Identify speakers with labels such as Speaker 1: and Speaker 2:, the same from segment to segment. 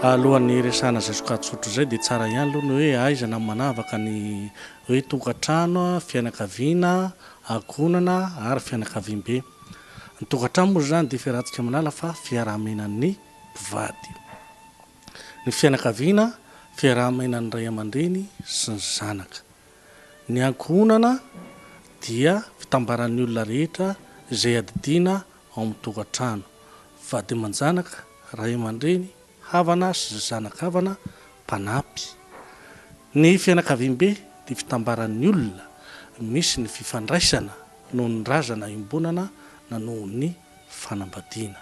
Speaker 1: Alohan'ny hiresahana izay sokajy fototra izay dia tsara ihany aloha ny hoe aiza na manavaka ny hoe tokantrano, fianakaviana, ankohonana ary fianakaviambe. Ny tokantrano moa izany dia fiarahantsika manala fa fiaraha-miainan'ny mpivady. Ny fianakaviana, fiaraha-miainan'ny ray aman-dreny sy ny zanaka. Ny ankohonana dia fitambaran'ny olona rehetra izay adidiana ao amin'ny tokantrano, vady aman-janaka, ray aman-dreny, havana sy zana-kavana, mpanampy. Ny fianakaviambe dia fitambaran'ny olona misy ny fifandraisana noho ny razana iombonana na noho ny fanambadiana.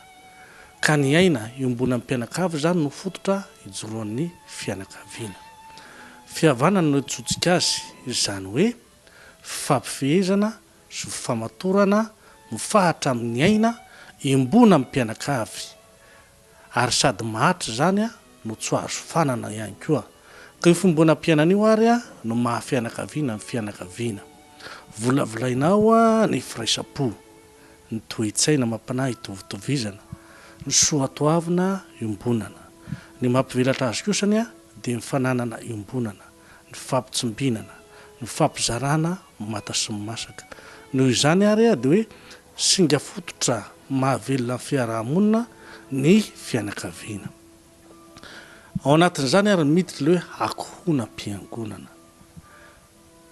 Speaker 1: Ka ny aina iombonan'ny mpianakavy izany no fototra ijoroan'ny fianakaviana. Fihavanana no iantsoantsika azy, izany hoe fifampifehezana sy fifamatorana mifahatra amin'ny aina iombonan'ny mpianakavy, ary sady maharitra izany no tsy azo fanana ihany koa. Ka io fiombonam-piainana io ary no maha fianakaviana ny fianakaviana. Volavolaina ao ny firaisam-po. ny toe-tsaina amam-panahy itovitovizana, ny soatoavina iombonana. Ny mampivelatra azy kosa anie dia ny fananana iombonana, ny fifampitsimbinana, ny fifampizarana mata sy ny masaka. Noho izany ary dia hoe singa fototra mahavelona ny fiaraha-monina ny fianakaviana. Ao anatin'izany ary miditra ilay hoe akohonam-piangonana.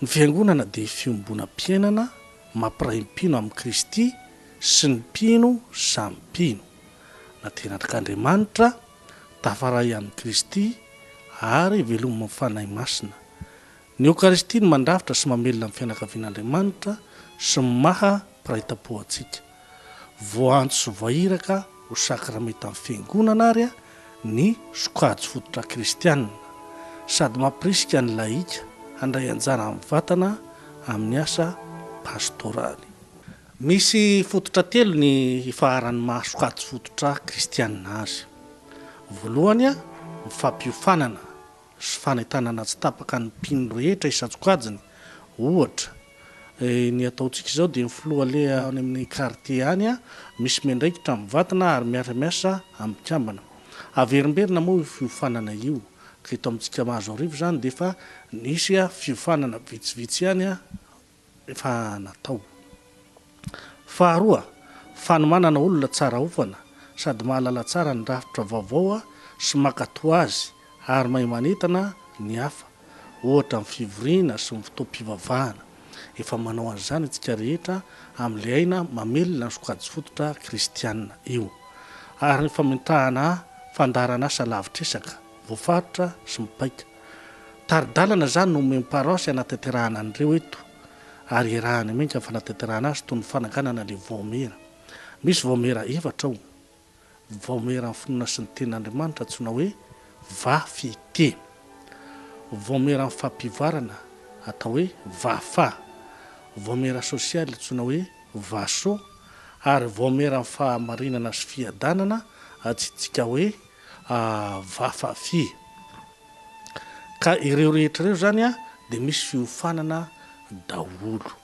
Speaker 1: Ny Fiangonana dia fiombonam-piainana mampiray ny mpino amin'i Kristy sy ny mpino samy mpino. Naterak'Andriamanitra, tafaray amin'i Kristy ary velomin'ny Fanahy Masina. Ny Eokaristia no mandrafitra sy mamelona ny fianakavian'Andriamanitra sy ny maha mpiray tampo antsika. Voaantso sy voairaka ho sakramentan'ny Fiangonana ary ny sokajy fototra kristiana, sady mampirisika ny lahika handray anjara mivantana amin'ny asa pastoraly. Misy fototra telo ny ifaharan'ny maha sokajy fototra kristiana azy. Voalohany, ny fampiofanana sy fanentanana tsy tapaka ny mpino rehetra isan-tsokajiny, ohatra, ny ataontsika izao dia ny filoha aleha any amin'ny quartier any, misy miandraikitra mivantana ary miara-miasa amin'ny mpikambana. Averimberina moa io fiofanana io, ka eto amintsika Mahazoarivo izany dia efa nisy fiofanana vitsivitsy ihany efa natao. Faharoa, fanomanana olona tsara ofana sady mahalala tsara ny rafitra vaovao sy mankatò azy ary mahay manentana ny hafa, ohatra amin'ny fivoriana sy ny fotoam-pivavahana. Efa manao an'izany isika rehetra amin'ilay aina mamelona ny sokajy fototra kristiana io. Ary ny fametrahana fandaharan'asa lavitr'esaka, voafaritra sy mipaika. Tari-dalana izany no omen'ny paroasy hanatanterahana an'ireo eto ary iarahana miainga ny fanatanterahana azy toy ny fananganana ilay vaomiera. Misy vaomiera efatra ao. Vaomieran'ny finoana sy ny tenin'Andriamanitra antsoina hoe VAFIT. Vaomieran'ny fampivoarana atao hoe VAFA. Vaomiera sosialy antsoina hoe VASO ary vaomieran'ny fahamarinana sy fiadanana antsintsika hoe VAFAFI. Ka ireo rehetra ireo izany dia misy fiofanana daholo.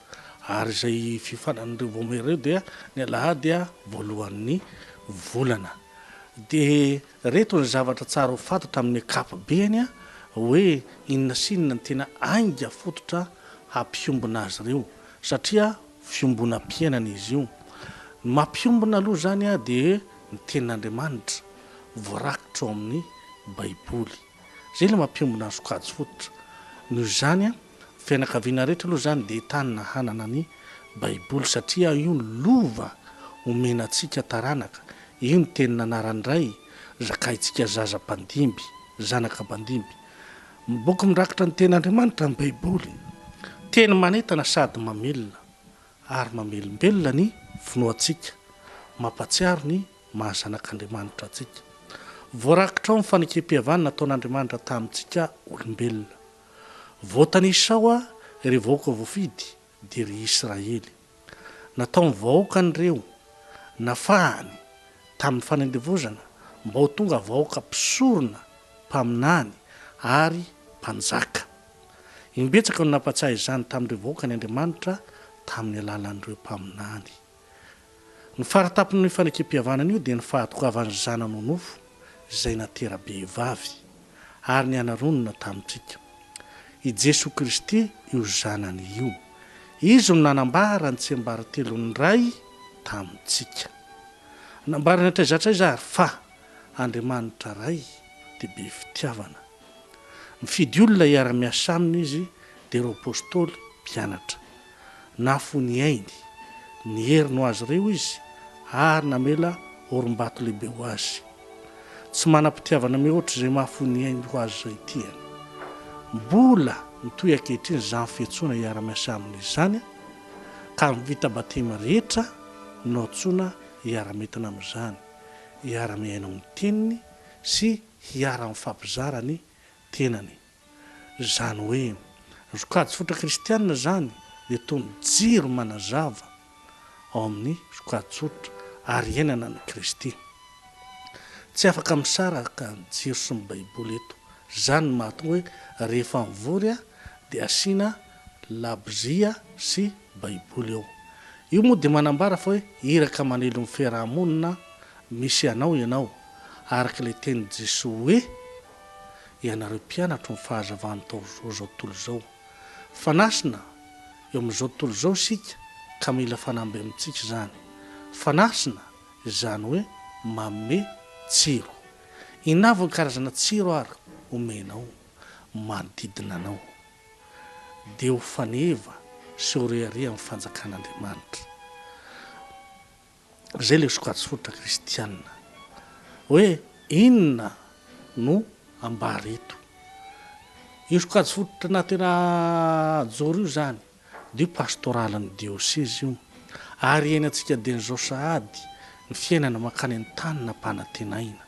Speaker 1: Ary izay fiofanan'ireo vaomiera ireo dia ny alahady voalohan'ny volana. Dia ireto ny zavatra tsara ho fantatra amin'ny ankapobeny hoe inona sy inona ny tena ainga fototra hampiombona azy ireo satria fiombonam-piainana izy io. Ny mampiombona aloha izany dia ny tenin'Andriamanitra voarakitra ao amin'ny Baiboly. Izay ilay mampiombona ny sokajy fototra. Noho izany, ny fianakaviana rehetra aloha izany dia entanina hanana ny Baiboly satria io no lova omena antsika taranaka, io no tenin'anaran'ny Ray zakaintsika zaza mpandimby, zanaka mpandimby. Boky mirakitra ny tenin'Andriamanitra ny Baiboly. Teny manentana sady mamelona ary mamelombelona ny finoantsika, mampahatsiaro ny maha zanak'Andriamanitra antsika. Voarakitra ao ny fanekem-pihavanana nataon'Andriamanitra tamintsika olombelona. Voatanisa ao ireo vahoaka voafidy, dia ry Israely. Nataony vahoakany ireo, nafahany tamin'ny fanendevozana mba ho tonga vahoaka mpisorona, mpaminany ary mpanjaka. Imbetsaka no nampatsiahy izany tamin'ireo vahoakany Andriamanitra tamin'ny alalan'ireo mpaminany. Ny faratapon'io fanekem-pihavanana io dia ny fahatokavan'ny Zanany ho nofo, Izay natera-behivavy, ary nianaronina tamintsika. I Jesoa Kristy io Zanany io. Izy no nanambara ny tsiambaratelon'ny Ray tamintsika. Nambarany hatraiza hatraiza ary fa Andriamanitra Ray dia be fitiavana. Mifidy olona hiara-miasa aminy Izy dia ireo Apostoly mpianatra. Nahafoy ny ainy, ny heriny ho azy ireo Izy ary namela orim-bato lehibe ho azy. Tsy manam-pitiavana mihoatra izay mahafoy ny ainy ho azy izay tiany. Mbola mitohy ankehitriny izany fiantsoana hiara-miasa aminy izany ka ny vita batemy rehetra no antsoina hiara-mientana amin'izany, hiara-mihaino ny teniny sy hiara-mifampizara ny tenany. Izany hoe, ny sokajy fototra kristiana izany dia toy ny jiro manazava ao amin'ny sokajy tsotra ary iainana an'i Kristy. Tsy afaka misaraka ny jiro sy ny Baiboly eto. Izany no mahatonga hoe rehefa mivory dia asiana labozia sy Baiboly eo. Io moa dia manambara fa hoe iraka manelo ny fiaraha-monina misy anao ianao, araka ilay tenin'i Jesoa hoe, Ianareo mpianatro ny fahazavan'izao tontolo izao. Fanasina eo amin'izao tontolo izao isika ka mila fanamby amintsika izany. Fanasina izany hoe manome tsiro. Inona avy ny karazana tsiro ary omenao manodidina anao? Dia ho faneva sy ho rehareha amin'ny fanjakan'Andriamanitra. Izay ilay sokajy fototra kristiana. Hoe inona no ambara eto? Io sokajy fototra na tena ajoro io izany dia io pastoralin'ny diosezy io. Ary iainantsika dian'izao sahady ny fiainana mankany amin'ny tany nampanantenaina.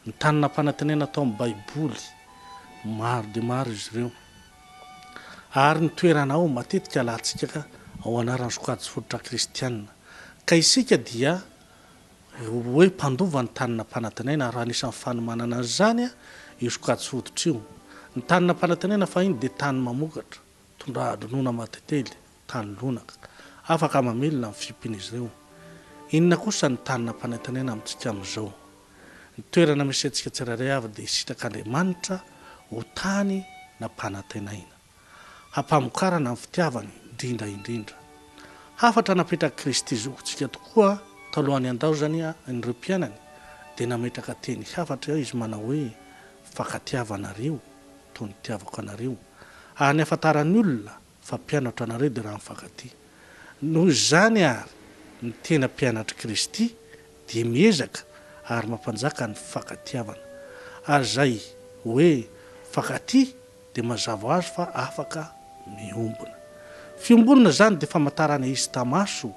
Speaker 1: Ny tany nampanantenaina tao amin'ny Baiboly, maro dia maro izy ireo. Ary ny toerana ao matetika alantsika ao anaran'ny sokajy fototra kristiana. Ka isika dia hoe mpandova ny tany nampanantenaina ary anisan'ny fanomanana an'izany io sokajy fototra io. Ny tany nampanantenaina fahiny dia tany mamokatra, tondraha-dronono aman-tantely, tany lonaka. Afaka mamelona ny fiompian'izy ireo. Inona kosa ny tany nampanantenaina amintsika amin'izao? Ny toerana misy antsika tsirairay avy dia sitrak'Andriamanitra ho tany nampanantenaina. Hampamokarana ny fitiavany indrindra indrindra. Hafatra napetrak'i Kristy zokintsika tokoa talohan'ny handaozany an'ireo mpianany dia nametraka teny hafatra Izy manao hoe, Mifankatiava anareo toy ny nitiavako anareo. Ary ny hahafantaran'ny olona fa mpianatro anareo dia raha mifankatia. Noho izany àry, ny tena mpianatr'i Kristy dia miezaka ary mampanjaka ny fifankatiavana. Ary izay hoe mifankatia dia mazava ho azy fa afaka miombona. Fiombonana izany dia famantarana hita maso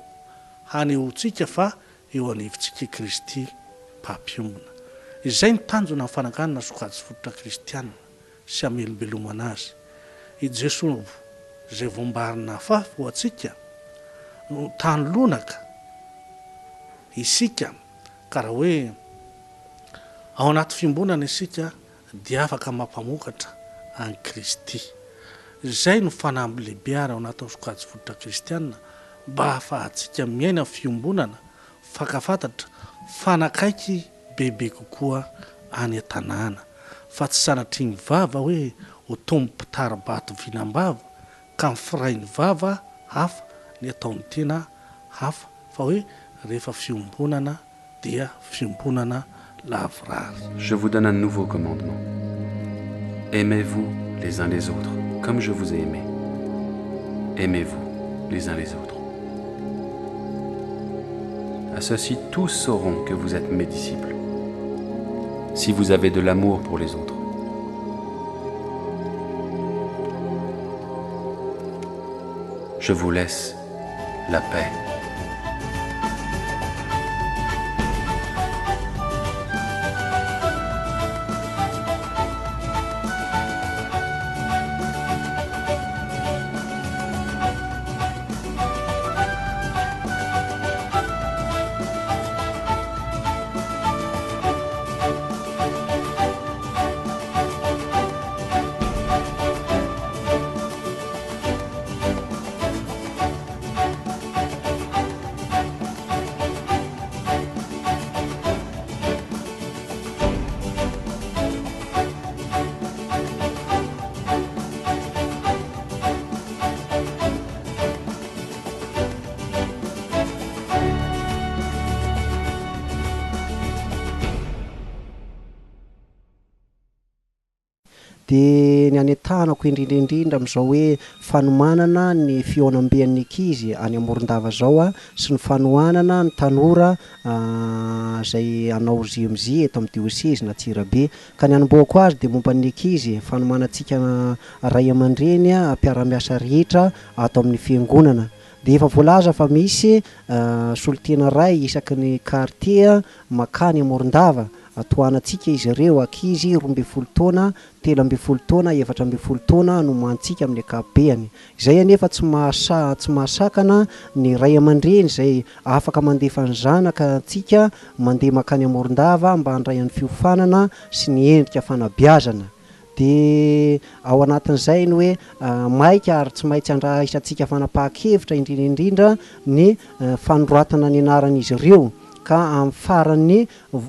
Speaker 1: hanehoantsika fa eo anivontsika i Kristy mpampiombona. Izay no tanjona amin'ny fananganana sokajy fototra kristiana sy hamelombelomana azy. I Jesoa izay voambary nafafy ho antsika no tany lonaka isika ka raha hoe ao anaty fiombonana isika dia afaka mampamokatra an'i Kristy. Izay no fanamby lehibe ary ao anatin'ny sokajy fototra kristiana mba hahafahantsika miaina fiombonana, mifankafantatra, mifanakaiky bebe kokoa any an-tanàna fa tsy sanatria ny vava hoe ho tombo mpitari-bato vinam-bava ka mifiray ny vava hafa ny ataon'ny tena hafa fa hoe rehefa fiombonana dia fiombonana lavorary.
Speaker 2: Je vous donne un nouveau commandement. Aimez-vous les uns les autres comme je vous ai aimés. Aimez-vous les uns les autres. À ceci tous sauront que vous êtes mes disciples, si vous avez de l'amour pour les autres. Je vous laisse la paix.
Speaker 3: Dia ny anentanako indrindra indrindra amin'izao hoe fanomanana ny fihaonamben'ny ankizy any Morondava izao sy ny fanohanana ny tanora izay hanao JMJ eto amin'ny diosezin'Antsirabe. Ka ny hanombohako azy dia momba ny ankizy, fanomanantsika ray aman-dreny mpiara-miasa rehetra ato amin'ny fiangonana. Dia efa voalaza fa misy solontena iray isaky ny kartie makany Morondava, tohanantsika izy ireo, ankizy 12 taona, 13 taona, 14 taona no omantsika amin'ny ankapobehany. Izay anefa tsy mahasa tsy mahasakana ny ray aman-dreny izay afaka mandefa ny zanaka antsika mandeha makany Morondava mba handray ny fiofanana sy ny endrika fanabeazana. Dia ao anatin'izay ny hoe maika ary tsy maintsy andraisantsika fanapahan-kevitra indrindra indrindra ny fanoratana ny anaran'izy ireo ka amin'ny faran'ny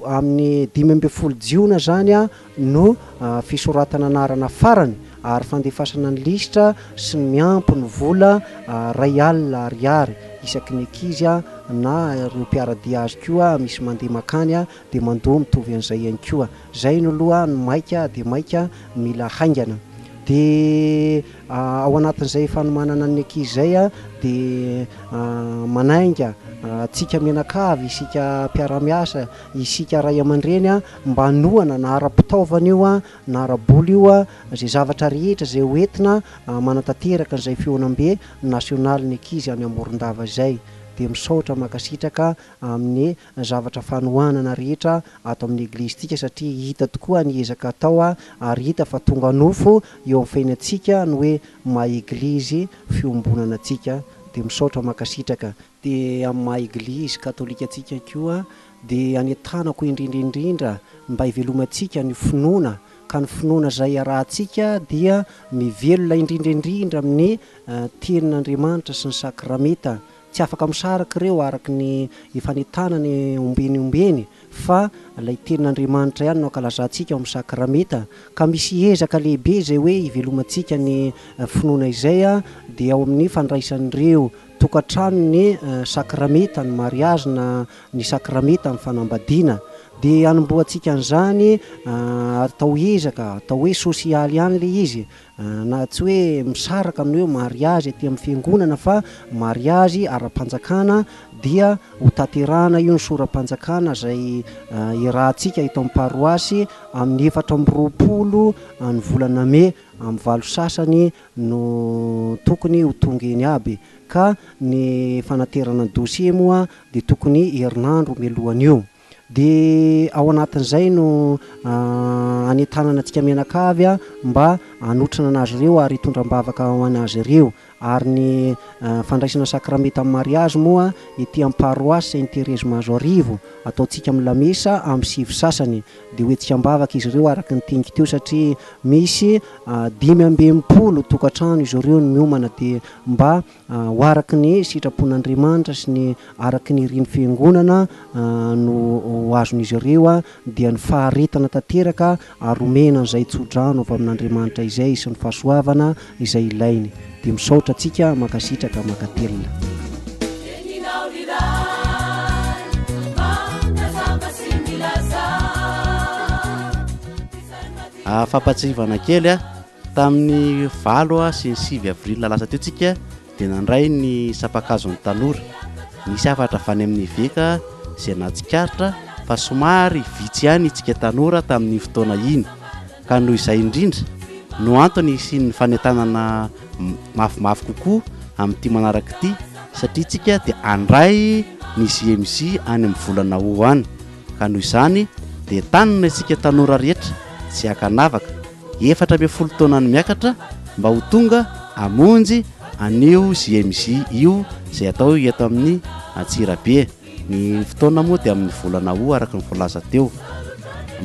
Speaker 3: amin'ny 15 jiona izany no fisoratana anarana farany ary fandefasana ny lisitra sy ny miampy ny vola 1000 ariary isaky ny ankizy na ireo mpiara-dia azy koa misy mandeha makany dia mandoa mitovy an'izay ihany koa. Zay no aloha no maika dia maika mila haingana. Dia ao anatin'izay fanomanana ny ankizy izay dia manainga antsika mianakavy, isika mpiara-miasa, isika ray aman-dreny mba hanohana na ara-pitaovana io na ara-bola io, izay zavatra rehetra izay ho entina manatanteraka an'izay fihaonambe nasionalin'ny ankizy any Morondava izay. Dia misaotra mankasitraka amin'ny zavatra fanohanana rehetra ato amin'ny Eglizintsika satria hita tokoa ny ezaka atao ary hita fa tonga nofo eo amin'ny fiainantsika ny hoe maha Eglizy fiombonana antsika dia misaotra mankasitraka. Dia amin'ny maha Eglizy katolika antsika koa dia anentanako indrindra indrindra ny mba hivelomantsika ny finoana ka ny finoana izay arahantsika dia mivelona indrindra indrindra amin'ny tenin'Andriamanitra sy ny sakramenta. Tsy afaka misaraka ireo araka ny ifanentanany ombieny ombieny fa ilay tenin'Andriamanitra ihany no ankalazantsika ao amin'ny sakramenta ka misy ezaka lehibe izay hoe ivelomantsika ny finoana izay dia ao amin'ny fandraisan'ireo tokantrano ny sakramenta ny mariazy na ny sakramenta amin'ny fanambadiana dia hanombohantsika an'izany atao ezaka atao hoe sosialy ihany ilay izy Na tsy hoe misaraka amin'ny hoe mariazy aty amin'ny fiangonana fa mariazy ara-panjakana dia ho tanterahana io ny sora-panjakana izay iarahantsika eto amin'ny paroasy amin'ny 24 ny volana mey amin'ny valo sasany no tokony ho tonga eny aby ka ny fanaterana ny dossier moa dia tokony herinandro mialohan'io. Dia ao anatin'izay no hanentanana antsika mianakavy mba hanotrona an'azy ireo ary hitondra am-bavaka ho an'azy ireo. Ary ny fandraisana sakramenta amin'ny mariazy moa ety amin'ny paroasy Sainte Thérèse Mahazoarivo, ataontsika amin'ny lamesa amin'ny sivy sasany. Dia ho entintsika am-bavaka izy ireo araka ny teniko teo satria misy 65 tokantrano izy ireo no miomana dia mba Ho araka ny sitrapon'Andriamanitra sy ny araka ny irin'ny Fiangonana no ho azon'izy ireo, dia ny faharetana tanteraka ary omena an'izay tso-drano avy amin'Andriamanitra izay sy ny fahasoavana izay ilainy. Dia misaotra antsika, mankasitraka, mankatelina.
Speaker 4: Fampahatsiahivana kely, Tamin'ny valo sy ny sivy avril lasa teo tsika dia nandray ny sampan-kazon'ny tanora. Nisy hafatra avy any amin'ny eveka izay nahatsikaritra fa somary vitsy ihany itsika tanora tamin'iny fotoana iny. Ka noho izay indrindra no antony hisian'ny fanentanana mafimafy kokoa amin'ity manaraka ity satria tsika dia handray ny JMJ any amin'ny volana août any. Ka noho izany dia entanina isika tanora rehetra tsy ankanavaka 14 taona no miakatra mba ho tonga hamonjy an'io JMJ io izay atao eto amin'ny Antsirabe. Ny fotoana moa dia amin'ny volana août araka ny voalaza teo.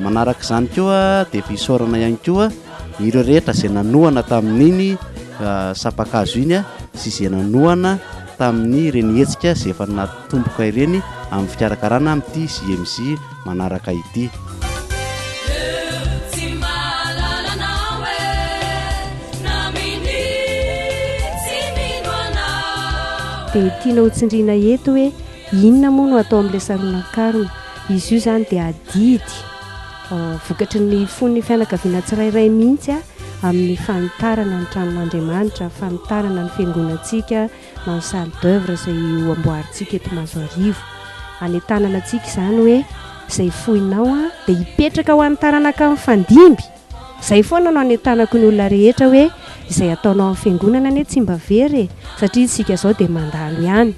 Speaker 4: Manaraka izany koa dia fisaorana ihany koa ireo rehetra izay nanohana tamin'iny sampan-kazo iny sy izay nanohana tamin'ireny hetsika izay efa natomboka ireny amin'ny fikarakarana amin'ity JMJ manaraka ity.
Speaker 5: Dia tiana ho tsindriana eto hoe inona moa no atao amin'ilay saronan-karona. Izy io izany dia adidy vokatry ny fon'ny fianakaviana tsirairay mihitsy. amin'ny fanitarana ny tranon'Andriamanitra, fanitarana ny fiangonantsika na ny salle d'oeuvre izay ho amboarintsika eto Mahazoarivo. Anentanana antsika izany hoe izay foinao dia hipetraka ho an'ny taranaka mifandimby. Izay foana no anentanako ny olona rehetra hoe izay ataonao amin'ny fiangonana anie tsy mba very e, satria isika izao dia mandalo ihany.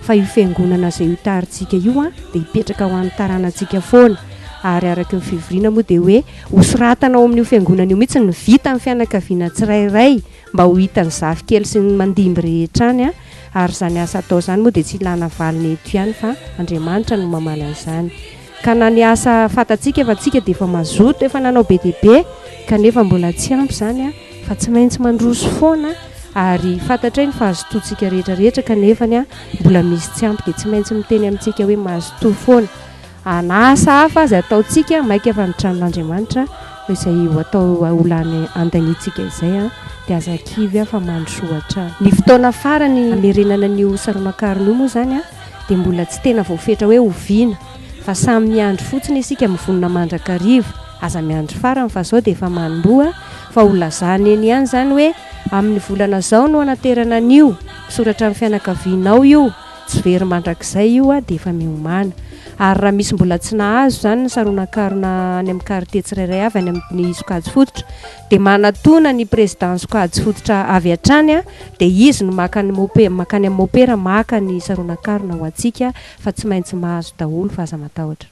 Speaker 5: Fa io fiangonana izay hotarintsika io dia hipetraka ho an'ny taranantsika foana. Ary araka ny fivoriana moa dia hoe hosoratana ao amin'io fiangonana io mihitsy ny vitan'ny fianakaviana tsirairay mba ho hitan'ny zafikely sy ny mandimby rehetra any. Ary izany asa atao izany moa dia tsy ilana valiny eto ihany fa Andriamanitra no mamaly an'izany. Ka na ny asa fantatsika fa tsika dia efa mazoto, efa nanao be dia be kanefa mbola tsy ampy izany fa tsy maintsy mandroso foana ary fantatray ny fahazotoantsika rehetra rehetra kanefany mbola misy tsy ampy dia tsy maintsy miteny amintsika hoe mazotoa foana na asa hafa aza ataontsika maika fa ny tranon'Andriamanitra izay ho atao ho lany andaniantsika izay dia aza kivy fa mandrosoa hatrany. Ny fotoana farany hamerenana an'io saronan-karona io moa izany dia mbola tsy tena voafetra hoe oviana fa samy miandry fotsiny isika mivonona mandrakariva, aza miandry farany fa zao dia efa manomboha fa ho lazana eny ihany izany hoe amin'ny volana zao no hanaterana an'io, misoratra amin'ny fianakavianao io, tsy very mandrakizay io dia efa miomàna. Ary raha misy mbola tsy nahazo izany ny saronan-karona any amin'ny kartie tsirairay avy any amin'ny sokajy fototra dia manatona ny président sokajy fototra avy hatrany dia izy no maka ny mope, mankany amin'ny mopera maka ny saronan-karona ho antsika fa tsy maintsy mahazo daholo fa aza matahotra.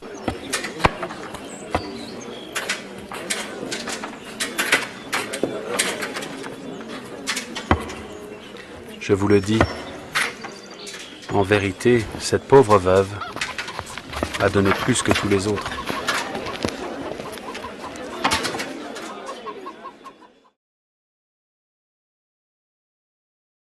Speaker 2: Je vous le dis, en vérité, cette pauvre veuve a donné plus que tous les autres.